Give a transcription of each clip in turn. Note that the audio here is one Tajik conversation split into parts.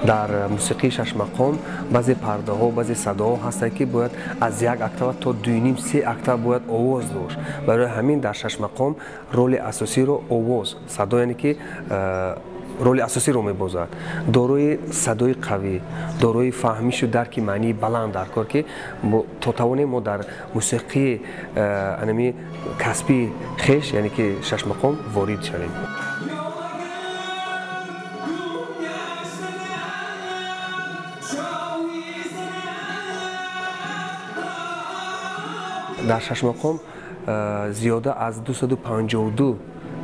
Дар мусиқии шашмақом баъзе пардаҳо, баъзе садоҳо ҳастанд, ки бояд аз як октава то дуюним се октава бояд овоз дошт. Барои ҳамин дар шашмақом роли асосиро овоз, садо, яъне ки роли асосиро мебозад. Дорои садои қавӣ, дорои фаҳмишу дарки маънии баланд дар кор, ки то тавонем мо дар мусиқии анами касбии хеш, яъне ки шашмақом, ворид шавем. Дар шашмақом зиёда аз 252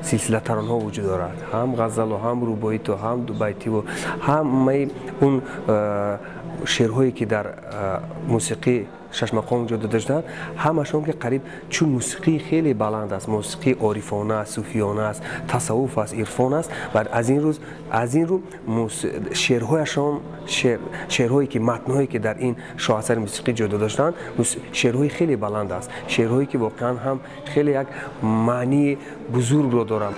силсила таронҳо вуҷуд дорад, ҳам ғазалу, ҳам рубоиту, ҳам дубайтиву, ҳамаи он шеърҳое, ки дар мусиқии шашмақом ҷо дода шудаанд, ҳамашон ки қариб, чун мусиқии хеле баланд аст, мусиқии орифона аст, суфиёна аст, тасаввуф аст, ирфон аст, ва аз ин рӯ шеърҳояшон, шеърҳое ки, матнҳое ки дар ин шоҳасари мусиқӣ ҷо дода шудаанд, шеърҳои хеле баланд аст, шеърҳое ки воқеан ҳам хеле як маънии бузургро доранд.